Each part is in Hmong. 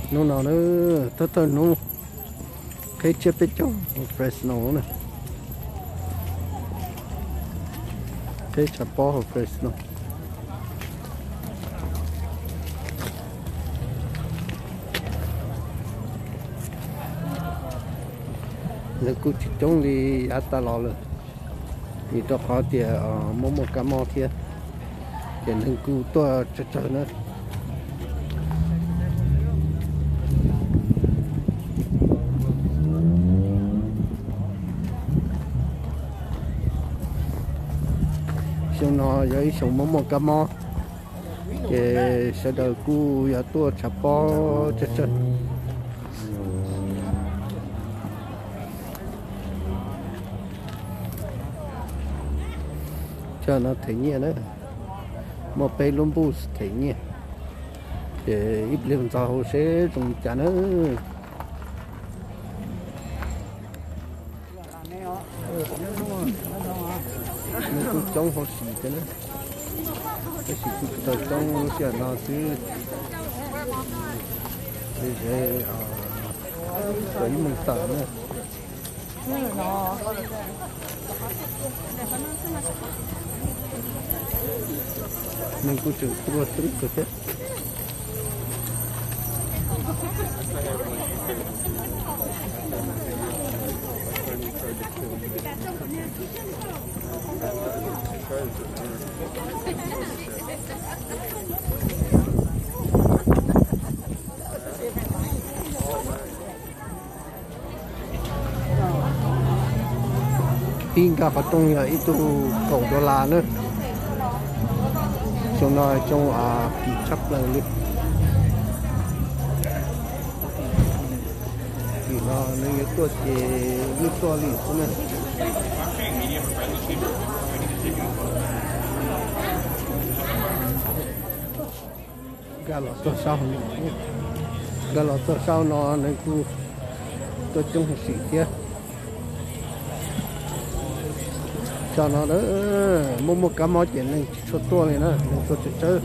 Hnub no na, thawj thawj hnub, qheb tsiab peb caug hauv Fresno na, qheb tshav pob hauv Fresno. Neeg kuj tsis coob li yav tas los lawm, vim rau qhov tias muaj muaj kab mob thiab, ces neeg kuj tuaj tsawg tsawg na. Xyoo no yog ib xyoo muaj muaj kab mob, ces sawv daws kuj yog tuaj tshav pob tsawg tsawg. Chaw no them nyiaj na, muaj peb lub booth them nyiaj, ces ib pliag ntxov hauv seb zoo li cas na. Nws kuj coob hauv sim thiab na, tab sis kuj tsis tau coob lub sij hawm no xwb, ze ze tau ib moos tawm na. Nws kuj tseem tuaj twb kawg thiab. Ib nkag qhov rooj yog ib tug kaum dollar na. Xyoo no coob kim tshaj plaws li. Vim no nws yuav tuaj ces yeej tuaj li xwb na. Nkag los txog saum, nkag los txog saum no nws kuj tuaj coob huv si thiab. Tam no muaj muaj kab mob ces neeg tsis tshua tuaj li na, neeg tuaj tsawg tsawg.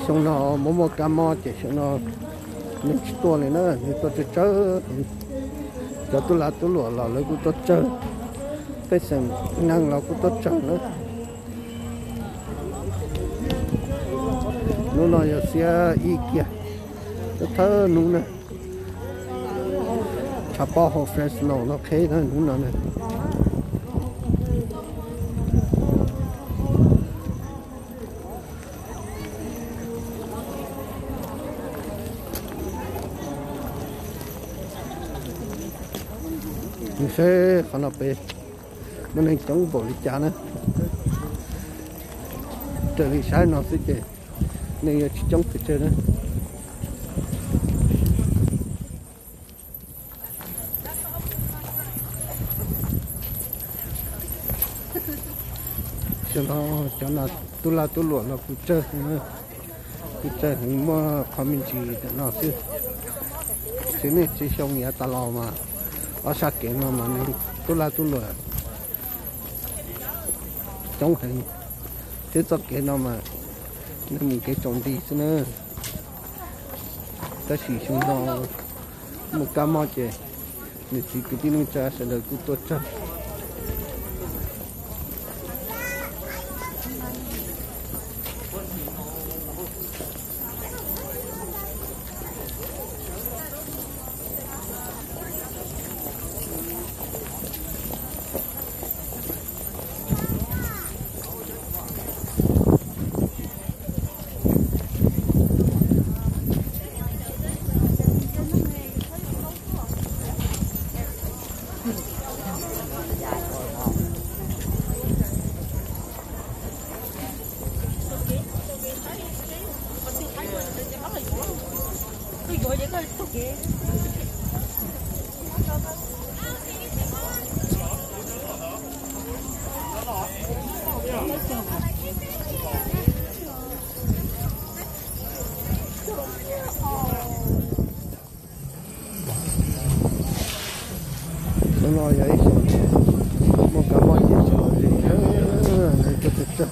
Xyoo no muaj muaj kab mob ces xyoo no neeg tsis tuaj li na, neeg tuaj tsawg tsawg. Cov tub lag tub luam los lawv kuj tuaj tsawg, pej xeem neeg los kuj tuaj tsawg na. Hnub no yog xiab ib kiag, thawj thawj hnub na. Tshav pob hauv Fresno no qheb na hnub no na. Nws seb qhov no pem muaj neeg coob npaum li cas na. Raws li saib no xwb ces neeg yuav tsis coob pes tsawg na. Xyoo no cov tub lag tub luam los kuj tsawg heev, kuj tsawg heev, muaj qhov me ntsis tam no xwb. Xws nej txiv xyoo yav tas los mas ob sab kev no mas neeg tub lag tub luam coob heev, thiab txoj kev no mas neeg mus kev tsaus nti xwb na. Tab sis xyoo no muaj kab mob ces niam txiv kwv tij neej tsa sawv daws kuj tuaj tsawg. Xyoo no yog ib xyoo muaj kab mob ces xyoo no ces neeg tuaj tsawg tsawg.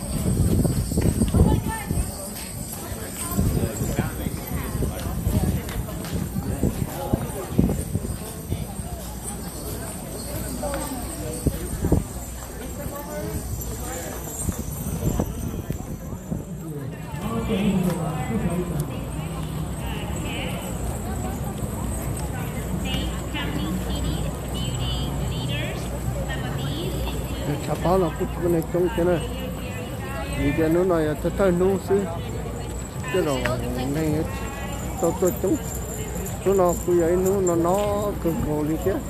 Pab no kuj tsis muaj neeg coob thiab na, vim tias hnub no yog thawj thawj hnub xwb, tej zaum neeg tau tuaj coob. Hnub no kuj yog ib hnub no no kawg nkaus li thiab.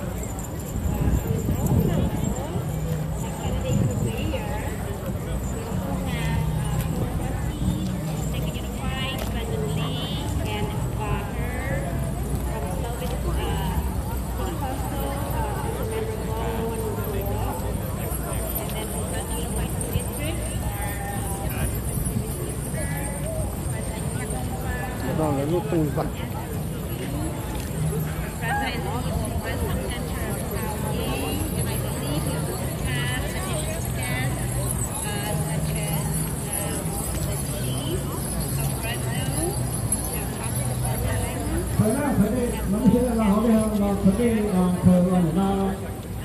Lub rooj vaj. Qhov dej no, qhov dej no, qhov dej no, qhov no,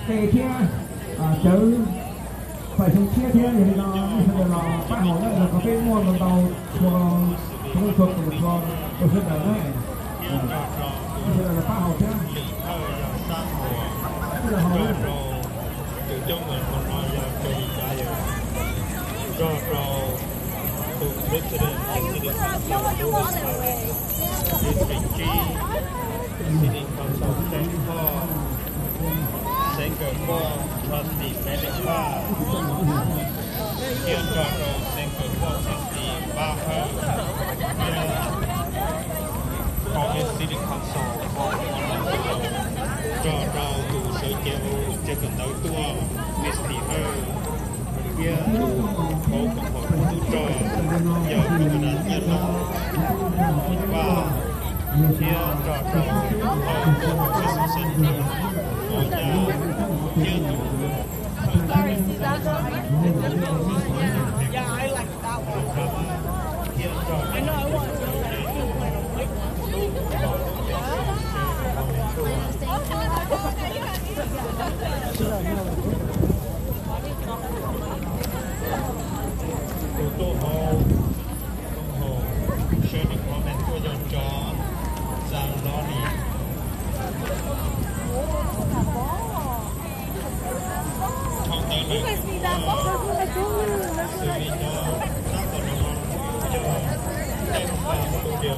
qe thiab, cawv, pais xyoo tshiab thiab, yog li no nej sawv daws los pab haus na, los kom peb muaj ntau ntau txhua, txhua leej txhua tus, txhua sawv daws na, nej sawv daws los pab haus thiab. Nrog rau tus coj mus no yog Johnny Dyer, nrog rau tus President of City Council, District Chief, City Council Saint Paul, Saint Paul Trustee Medical, thiab nrog rau Saint Paul Trustee Pab Hawj, thiab Providence City Council, nrog rau tus sawv cev hauv tsev kawm ntawv tuaj, Miss Lis Hawj, thiab tus hauv koom haum tub rog yog Governor Nyiaj Lauj Vaj, thiab nrog rau tus hauv Assistant Secretary Mos Yaj, thiab tus Tus tuaj hauv, tuaj hauv, sawv daws comment tuaj yog John Zaloni. Dhau ntawd lawm, xws li cov sab tom no yog Dave Studio.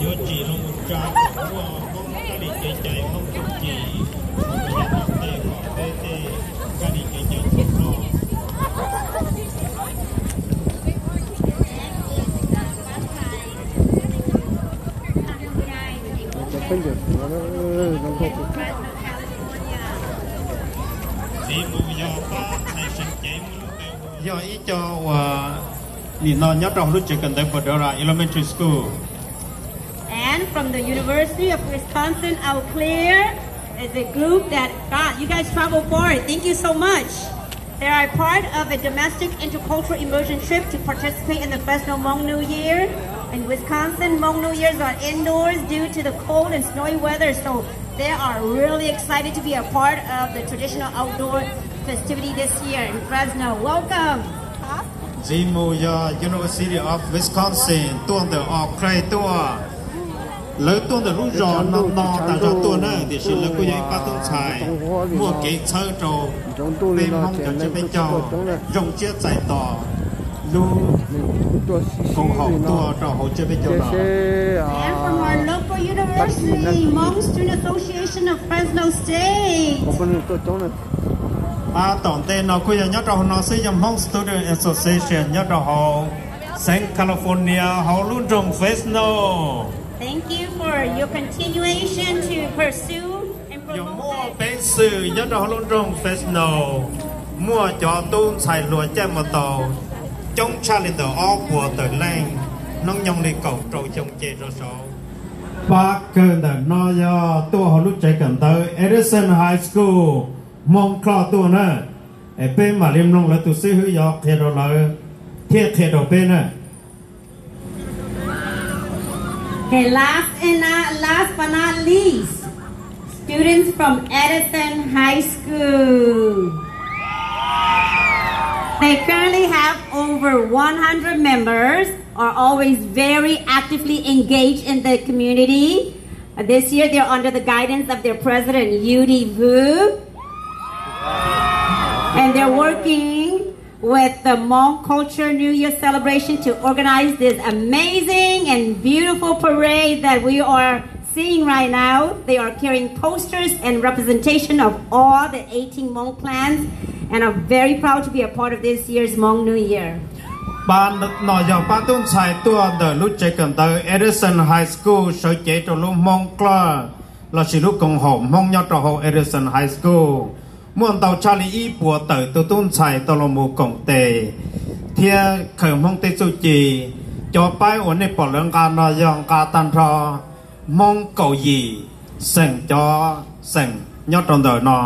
Yuav tsim los mus tsa kom muaj Hmoob kab li kev cai, Hmoob txuj ci, yog tom ntej kom peb tej kab li kev cai txhua hnub. Yog ib co uas nim no nyob rau hauv lub tsev kawm ntawv Padora Elementary School. And from the University of Wisconsin Eau Claire is a group that, God, you guys travel far. Thank you so much. They are part of a domestic intercultural immersion trip to participate in the Fresno Hmong New Year. In Wisconsin, Hmong New Years are indoors due to the cold and snowy weather, so they are really excited to be a part of the traditional outdoor festivity this year in Fresno. Welcome. Txiv mus yog University of Wisconsin tuaj ntawm Eau Claire tuaj. Lawv tuaj ntawm lub zos no no tas zog tuaj na, tiam sis lawv kuj yog ib pab tub ntxhais muaj kev txhawb rau peb Hmoob cov tsiab peb caug, zoo siab txais tos lub koom haum tuaj rau hauv tsiab peb caug no. And from our local university, Hmong Student Association of Fresno State. Pab tom ntej no kuj yog nyob rau hauv no xwb, yog Hmong Student Association nyob rau hauv xeev California hauv lub nroog Fresno. Thank you for your continuation to pursue and promote. Yog muaj peev xwm nyob rau hauv lub nroog Fresno, muaj cov tub ntxhais hluas caij mus tau coob tshaj li ntawm ob puas tawm leej, hnub nyoog li kaum rau xyoo ces rau saud. Pab kawg ntawm no yog tuaj hauv lub tsev kawm ntawv Edison High School Hmoob Club tuaj na. Es peb mam li mloog lawv tus xib hwb yuav qhia rau lawv thiab qhia rau peb na. Okay, last and not, last but not least, students from Edison High School. They currently have over one hundred members, are always very actively engaged in the community. Uh, this year, they're under the guidance of their president, Yudi Vu. And they're working with the Hmong Culture New Year celebration to organize this amazing and beautiful parade that we are seeing right now. They are carrying posters and representation of all the eighteen Hmong clans and are very proud to be a part of this year's Hmong New Year. Pab no yog pab tub ntxhais tuaj ntawm lub tsev kawm ntawv Edison High School sawv cev rau lub Hmoob Club lossis lub koom haum Hmoob nyob rau hauv Edison High School. Muaj ntau tshaj li ib puas tawm tus tub ntxhais tau los mus koom tes thiab khaws Hmoob tej txuj ci. Cov paib uas nej pom lawv nqa no yog nqa tag nrho Hmoob kaum yim xeem cov xeem nyob rau ntawm no.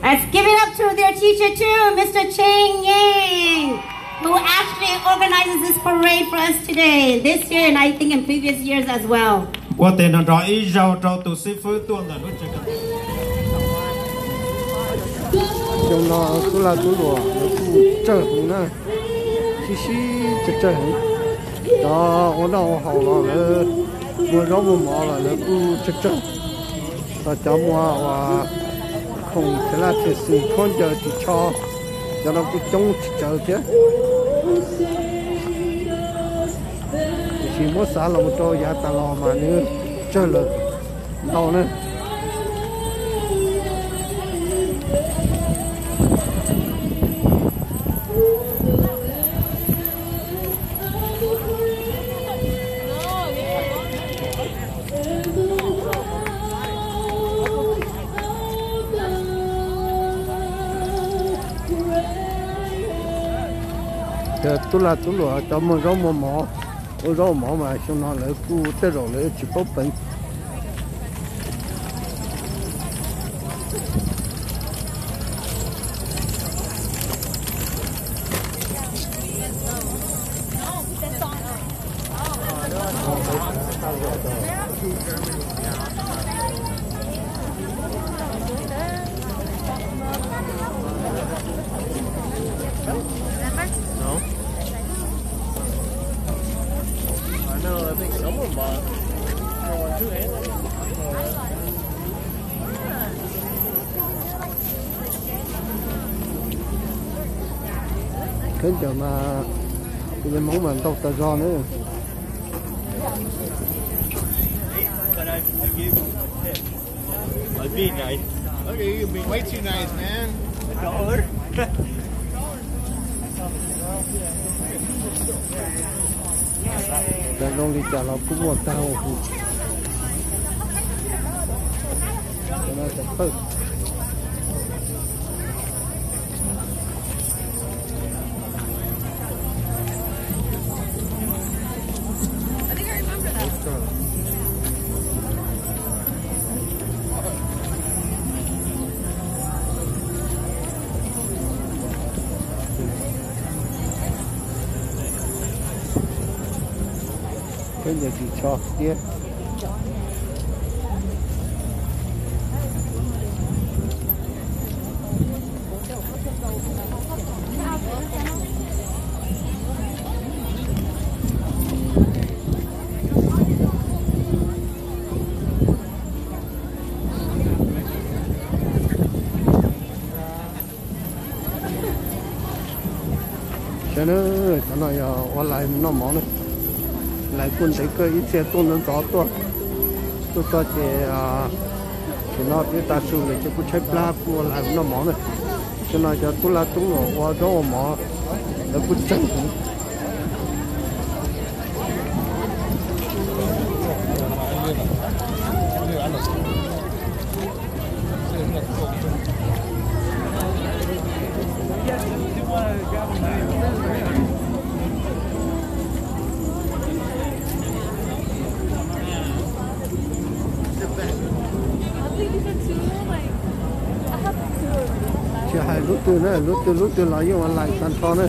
Let's give it up to their teacher too, Mister Cheng Yang, who actually organizes this parade for us today, this year and I think in previous years as well. Ua tes nrog nrog ib zaug rau tus xib fwb tuaj ntawm lub tsev kawm ntawv. Xyoo no tub lag tub luam lawv kuj tsawg heev na, sib sib tsawg tsawg heev. Cov ua noj ua haus los lawv, muag zaub muag mov los lawv kuj tsawg tsawg. Los cov muag uas khoom txiv laj txiv xwm tshuab ncaws ris tsho, cov no kuj coob tsis tsawg thiab. Tiam sis muab xav los mus rau yav tas los mas nws tsawg lawm ntau na. Tub lag tub luam cov muag zaub muag mov, ua zaub ua mov mas xyoo no lawv kuj tej zaum lawv tsis paub peev. No? I know, I think someone bought. Or one, two, and khaub ncaws mas kuv cov Hmoob mas ntau tas zog na. But I, I gave him a tip. I'd be nice. Okay, you're being way too nice, man. A dollar? Cas zoo li cas los kuj muaj tag huv. Peb ncaws ris tsho thiab. Na, cov no yog ua lais noj mov na. Lais kuj ntev kawg, ib txhia tuaj ntxov ntxov tuaj, tuaj txog ces, ces no twb tav su lawm ces kuj tshaib plab kuj ua lais noj mov na. Cov no cov tub laj tub luam ua zaub ua mov, lawv kuj tseem Tsis hais lub twg na, lub twg lub twg los yeej ua lais tag nrho na.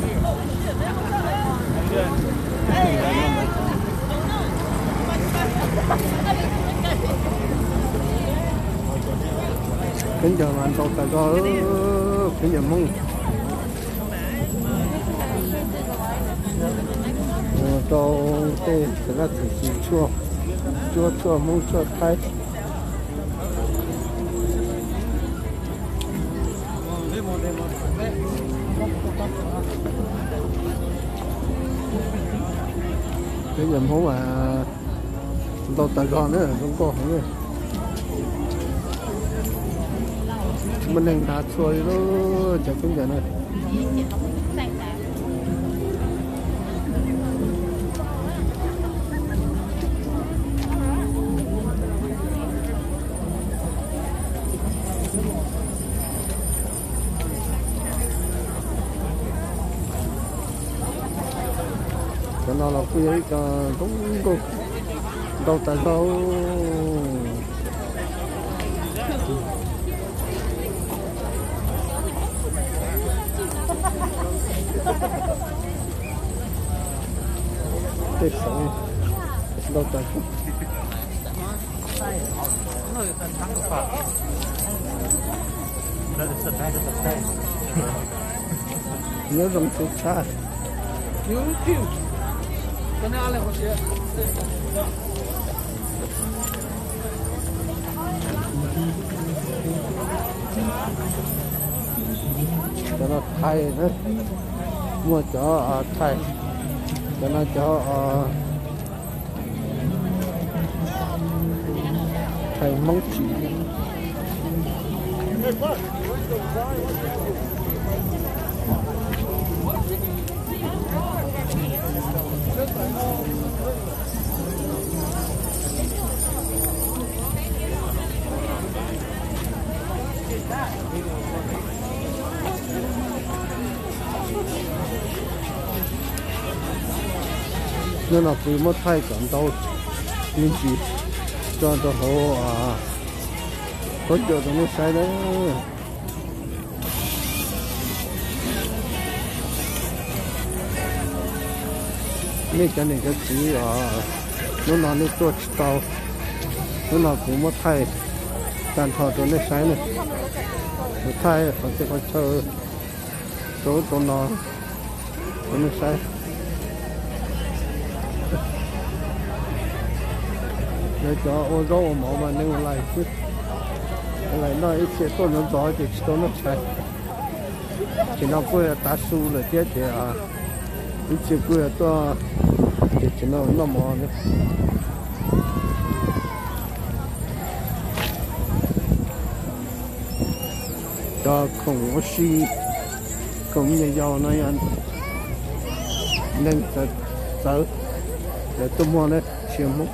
Khaub ncaws mas ntau tas zog, khaub ncaws Hmoob. Rau tej txiv laj txiv tsis tshuaj, tshuaj Hmoob tshuaj Thaib. Khaub ncaws Hmoob mas ntau tas zog na, zoo nkauj heev. Muaj neeg hnav txhua li lub cov khaub ncaws na. Cov no los kuj yog ib co zoo nkauj ntau tas zog. Tej saum ntau tas zog. Nyob zoo tub tshab. Cov no thaij na, muaj cov thaij, cov no cov thaij Hmoob tsim. Hnub no kuv muab thaij kom ntau me ntsis tso rau hauv khaub ncaws rau nej saib na. Nej cov niam cov txiv os, hnub no nej tuaj tsis tau, hnub no kuv muab thaij tag nrho rau nej saib na. Kuv thaij qhov txhia qhov chaw rau ub rau no rau nej saib. Lawv cov ua zaub ua mov mas neeg ua lais xwb, ua lais noj ib txhia tuaj ntxov ntxov ces tsis tau noj tshais. Ces no kuj yog tav su lawm thiab ces ib txhia kuj yog tuaj ces tsis noj mov. Cov khoom ua si, khoom me nyuam yaus no yog neeg txawv, txawv, lawv tuaj muag na, tsis yog Hmoob.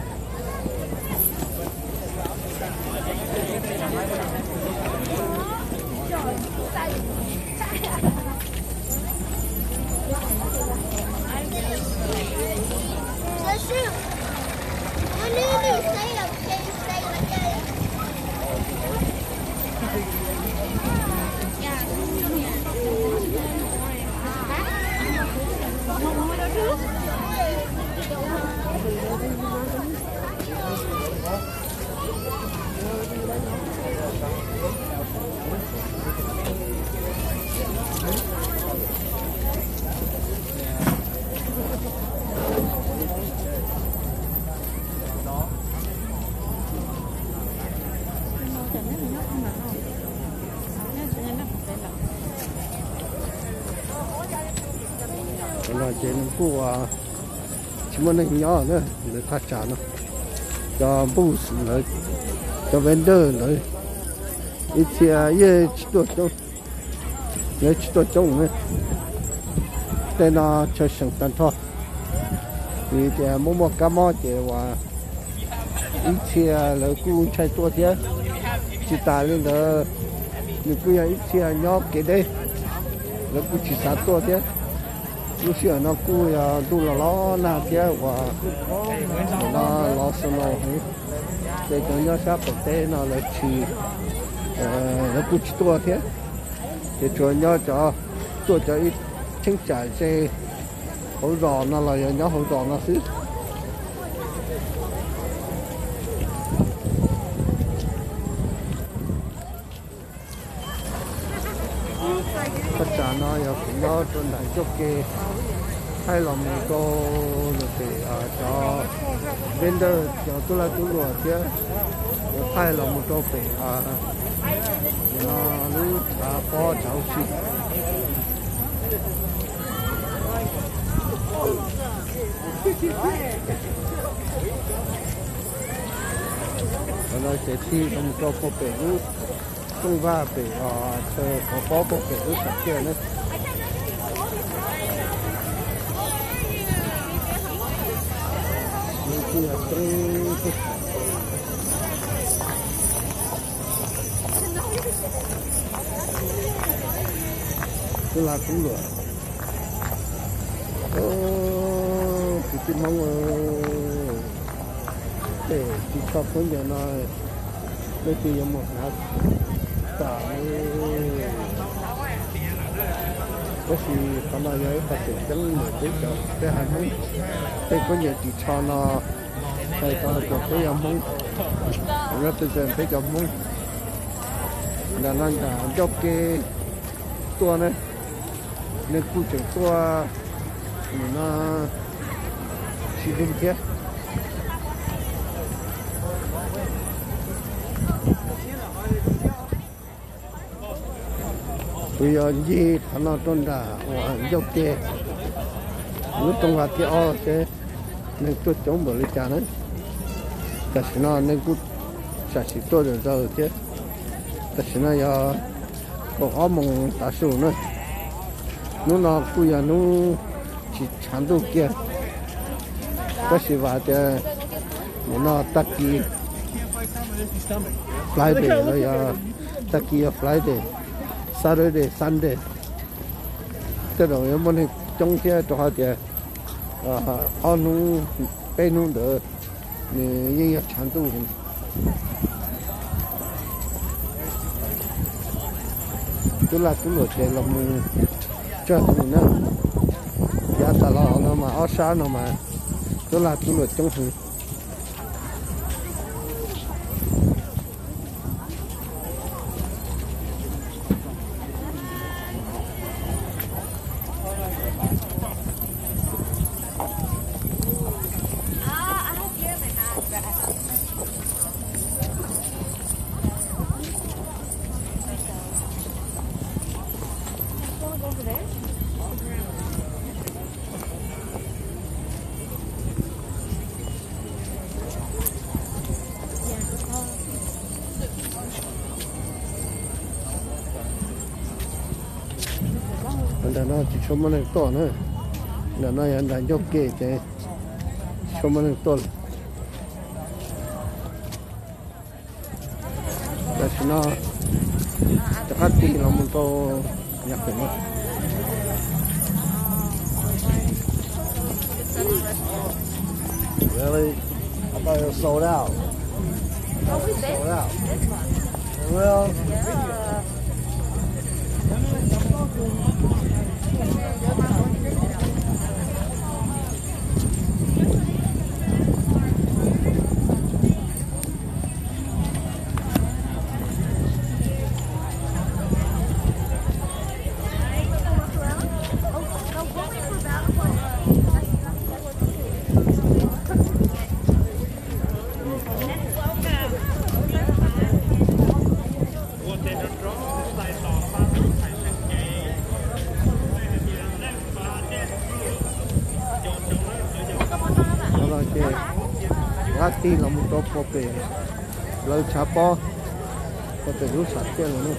Nws kuj tsis muaj neeg nyob na, lawv thaj tsam no, cov booth lawv, cov vendor lawv ib txhia yeej tsis tuaj coob, lawv tsis tuaj coob na. Tej no chaw seem tag nrho, vim tias muaj muaj kab mob ces uas ib txhia lawv kuj ntshai tuaj thiab. Tsis tas li ntawd, nws kuj yog ib txhia nyob kev deb, lawv kuj tsis xav tuaj thiab. Lub sij hawm no kuj yog ntuj los los nag thiab uas no los snow heev, ces cov nyob sab qaum teb no lawv tsis, lawv kuj tsis tuaj thiab. Ces tsuas nyob cov, tuaj cov ib cheeb tsam ze hauv zos no los yog nyob hauv zos no xwb. Thaj tsam no yog kuv nyob rau nram ncauj ke, thaij los mus rau pem cov vendor, cov tub lag tub luam thiab, thaij los mus rau pem no lub tshav pob tshav huv si. Qhov no ces thaij los mus rau puag pem lub rooj vag pem chaw qhov pob puag pem lub tshav kiag na. Tub lag tub luam, kwv tij Hmoob, tej ris tsho khaub ncaws no leej twg yuav mus hnav tas li. Tab sis qhov no yog ib qho tseem ceeb ntawm peb cov peb haiv Hmoob, tej khaub ncaws ris tsho no hais tau tias peb yog Hmoob, represent peb cov Hmoob. Nram no nram ncauj ke tuaj ne, nws kuj tseem tuaj nim no sib zog thiab. Kuv yuav ncig qhov no rau nram uas ncauj ke, lub rooj vag thib ob seb neeg tuaj coob npaum li cas na. Tam sim no neeg kuj sam sim tuaj zom zaws thiab. Tam sim no yog kaum ob moos tav su na. Hnub no kuj yog hnub tsis tshav ntuj kiag, tab sis vam tias nim no tag kis Friday los yog tag kis yog Friday, Saturday, Sunday, tej zaum yuav muaj neeg coob thiab rau qhov tias ob hnub peb hnub ntawd nws yeej yog tshav ntuj. Tub lag tub luam ces los mus tsawg heev na. Yav tas los no mas ob sab no mas tub lag tub luam coob heev. Ntawm no tsis tshua muaj neeg tuaj na. Ntawm no yog nram ncauj ke ces tsis tshua muaj neeg tuaj lawm. Tam sim no rov qab tig los mus rau yav pem no. Really? I thought it was sold out. Sold out. Well, Ces tab tig los mus rau puag pem lawv tshav pob, puag pem lub sam thiaj los na.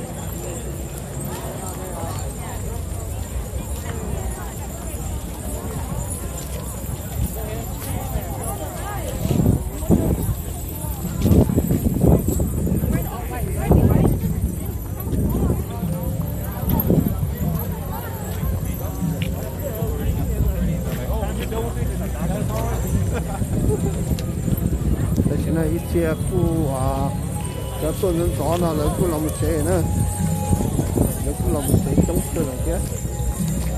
Tam sim no ib txhia kuj, cov tuaj ntxov ntxov no lawv kuj los mus tsev na. Lawv kuj los mus tsev coob kawg lawm thiab.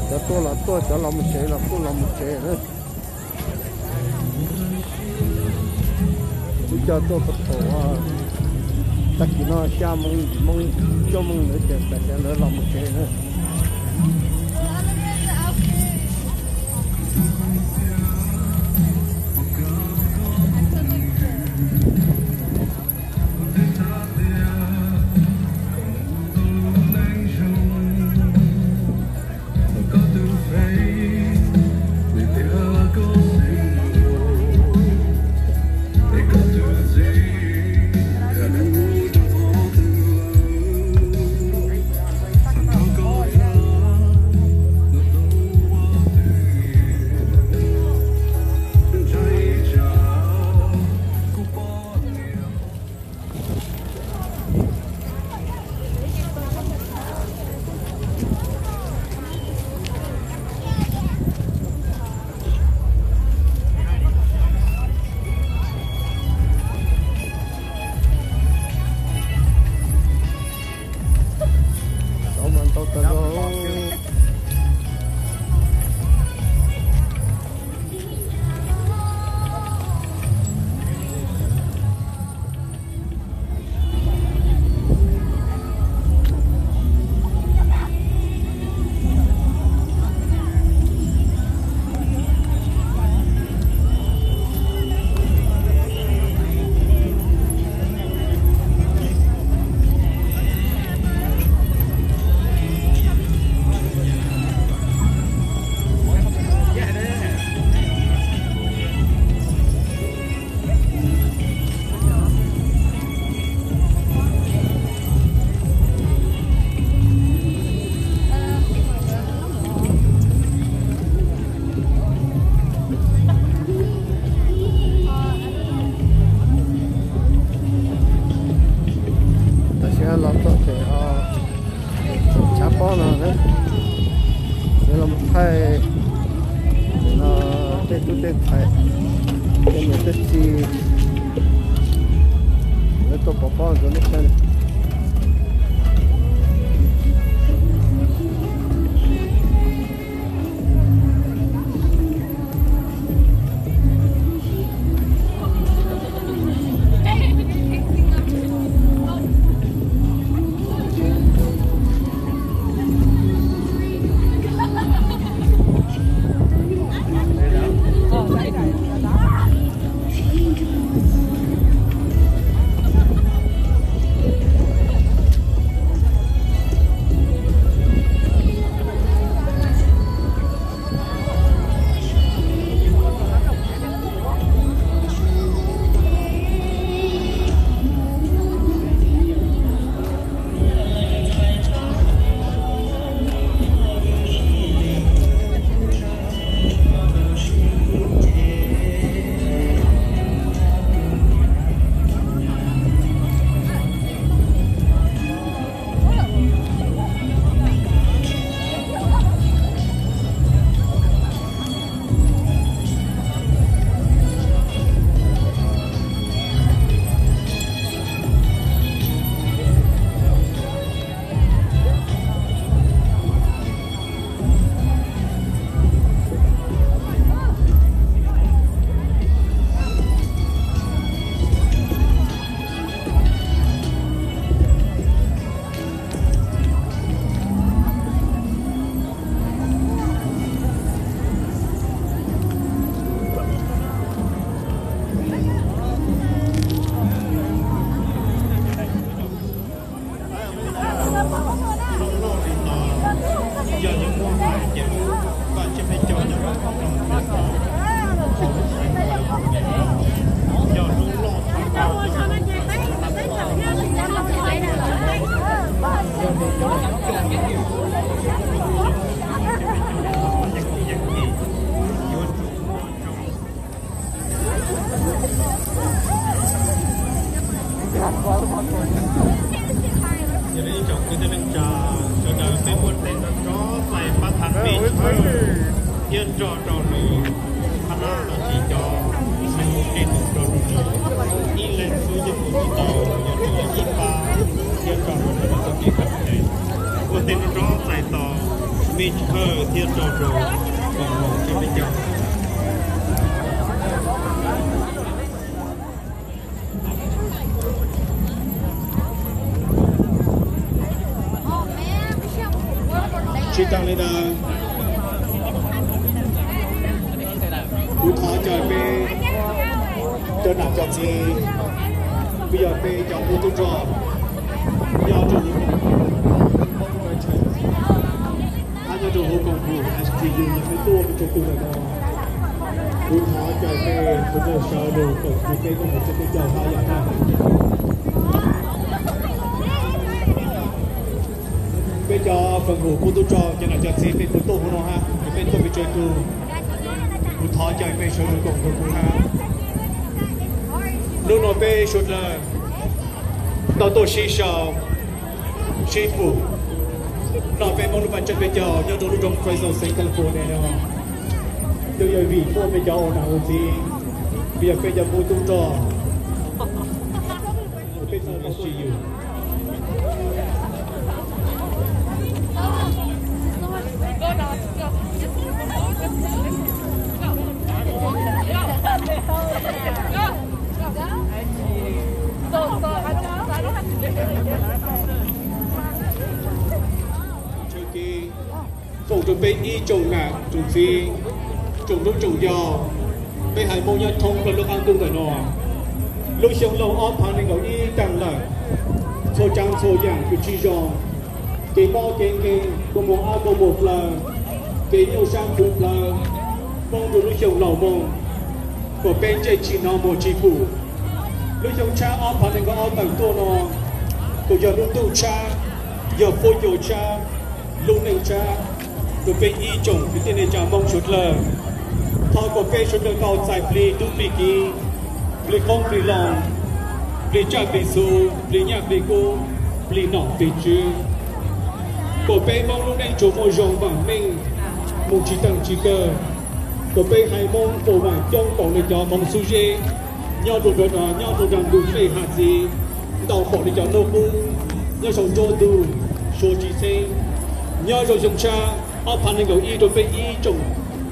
Cov tuaj los tuaj, cov los mus tsev los kuj los mus tsev na. Kuj coj tuaj puag thaum tag kis no xya moo yim moo cuaj moo ntawd ces tam sim lawv los mus tsev na. Tau mas ntau tas zog. Tam sim no los txog pem tshav pob no, yuav los thaij tej tub tej ntxhais, tej niam tej txiv, lawv tuaj pov pob rau nej saib. Kwv tij neej tsa sawv daws, peb muaj tej nrog rov txais pab thas me tshawb thiab nrog rau nws phab nab los sis cov neeg mus ke mus rau nws ib leeg xwb yeej mus tsis tau, yog tsis yog ib pab thiab nrog rau nws txoj kev kam tes. Muaj tej nrog rov txais tos me tshawb thiab nrog rau koom haum rau peb cov. Tsis tas li ntawd, kuv thov caw peb cov nam cov txiv, kuj yog peb cov hmoob tub rog nyob rau hauv koom haum, hab nyob rau hauv koom haum S G U no peb tuaj peb tug ntawm no. Kuv thov caw peb sawv daws sawv los koom kuv peb koom haum rau peb cov hab yam na. Peb cov koom haum hmoob tub rog cov nam cov txiv peb kuj tuaj hauv no hab, peb tuaj peb tsev tug. Kuv thov caw peb sawv daws koom rau kuv hab. Hnub no peb suav dlawg tau tuaj sib sau sib pum noj peb Hmoob lub paj tsawb peb caug nyob rau lub nroog Fresno State, California no. Twb yog vim muaj peb cov ua nam ua txiv, vim yog peb cov hmoob tub rog, peb txhua tau tsis yus. Foom rau peb ib tsoom nam tsoom txiv, tsoom ntxhais tsoom yau, peb haiv Hmoob nyob thoob plaws lub qab ntuj ntawm no. Lub xyoo laus ob phav nees nkaum ib tag lawm, txhua tsav txhua yam kws tsis zoo, kev mob kev nkeeg, kua muag ab kua muag plawv, kev nyuaj sab plhws plawv, poob rau lub xyoo laus moog, kom peb ntsej tsis hnov muag tsis pum. Lub xyoo tshab ob phav nees nkaum ob tawm tuaj no, kuj yog lub ntuj tshab, yog fuab cua tshab, lub neej tshab rau peb ib tsoom kwv tij neej tsa Hmoob suav dlawg. Thov kom peb suav dlawg tau txais plig tub plig kiv, plig qoob plig loo, plig tsaj plig xu, plig nyaj plig kub, plig nom plig tswv. Kom peb Hmoob lub neej tsuas muaj zoo vaam meej, mus tsis taag tsis kawg. Kom peb haiv Hmoob puas vaam coob npaum le cov Hmoob xub zeb nyob rau nraag, nyob rau nraag ntug dlej hav txiv, ntau npaum le cov nub qub nyob saum nruab ntug suav tsis txheeb. Nyob zoo xyoo tshab ob phav nees nkaum ib rau peb ib tsoom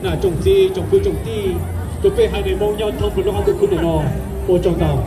nam tsoom txiv, tsoom kwv tsoom tij, rau peb haiv neeg Hmoob nyob thoob plaws lub qab ntuj khwb ntawm no. Ua tsaug ntau.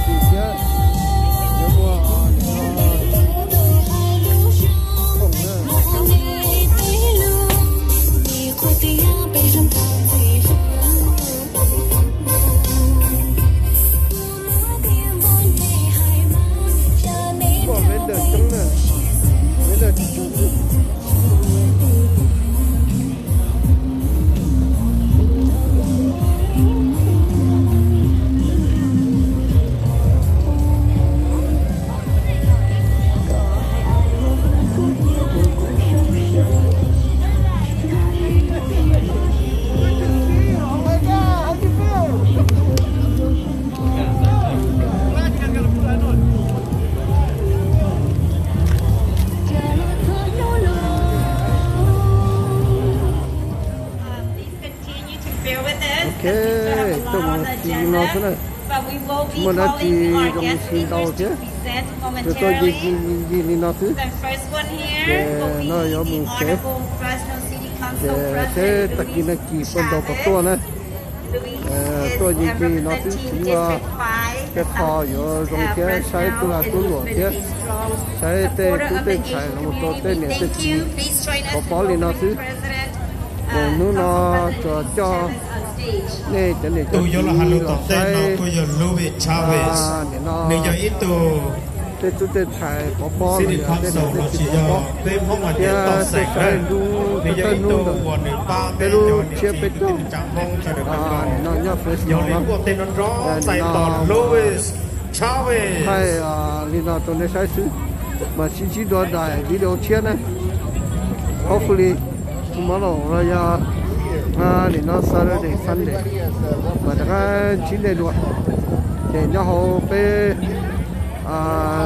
Sim thiab, yuav muaj khoom na. Muaj vendor coob na, vendor tsis tsawg. Ok, tuaj mus tsis no xwb na. Tsis muaj dab tsi zoo mus tsis ntau thiab, tsuas tuaj ncig ncig ncig li no xwb. Ces no yuav mus tsev, ces saib tag kis no kis puas ntaus puas tuaj na. Tuaj ncig ncig no xwb, tsis muaj tej qho yuav zoo thiab, saib tub lag tub luam thiab, saib tej tub tej ntxhais los mus rau tej niam tej txiv pov pob li no xwb. Ces hnub no tsuas coj nej cov niam cov txiv los saib nim no tej tub tej ntxhais pov pob los yog tej niam tej txiv pov pob thiab tuaj saib hnub thawj hnub ntawm peb lub tsiab peb caug no nyob Fresno no. Nim no thaij li no rau nej saib xwb, mas sib ntsib dua daim video tshiab na. Hopefully tomorrow los yog nim no Saturday Sunday mas rov qab ntsib nej dua. Ces nyob hauv peb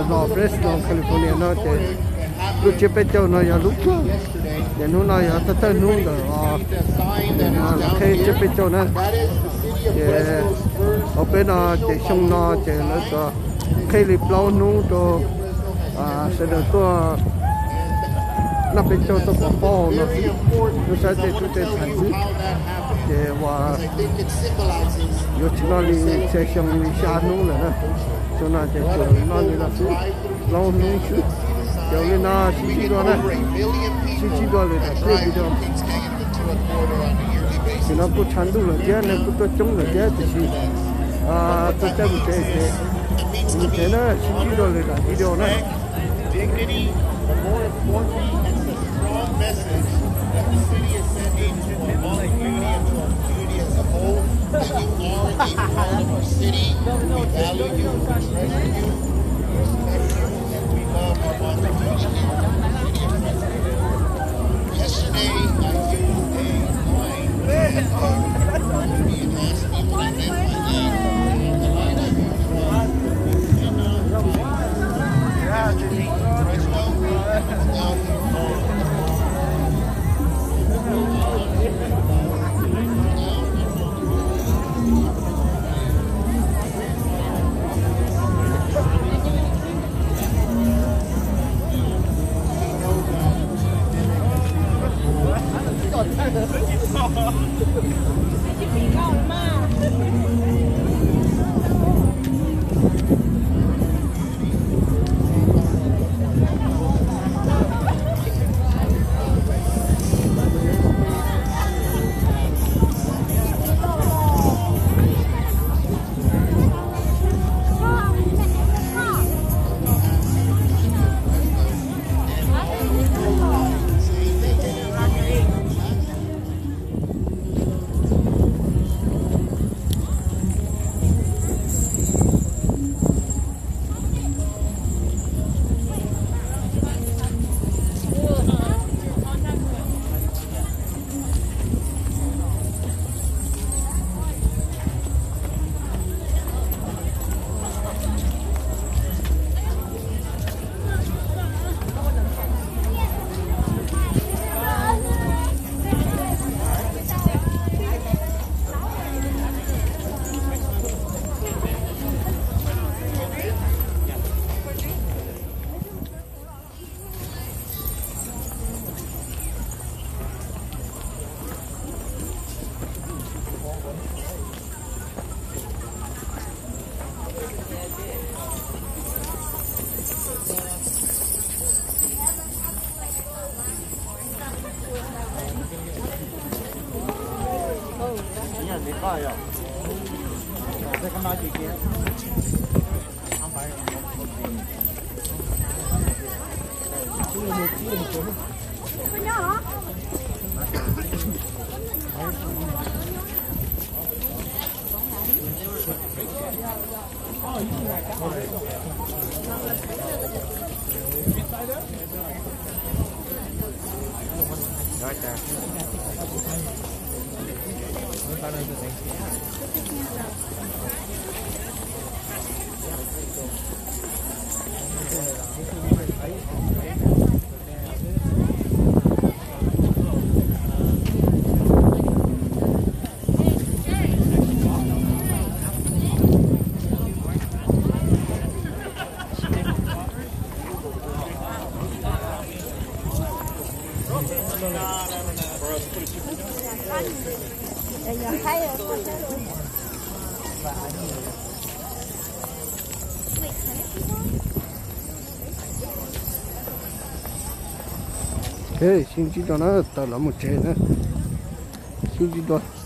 zos Fresno California no ces lub tsiab peb caug no yog lub kawg. Ces hnub no yog thawj thawj hnub ntawm lawv qhib tsiab peb caug na. Ces hauv peb no ces xyoo no ces lawv tsuas qhib li plaub hnub rau sawv daws tuaj noj peb caug tuaj pov pob hauv no xwb, tuaj saib tej tub tej ntxhais xwb. Ces uas yuav tsis noj li txhia xyoo li xya hnub lawm na. Xyoo no ces tsuas noj li no xwb, plaub hnub xwb. Ces li no sib ntsib dua na, sib ntsib dua lwm daim clip video. Nim no kuj tshav ntuj lawm thiab, neeg kuj tuaj coob lawm thiab, tiam sis tuaj caij mus tsev ces mus tsev na, sib ntsib dua lwm daim video na. Sib ntsib dua na, tawm los mus tsev na. Sib ntsib dua.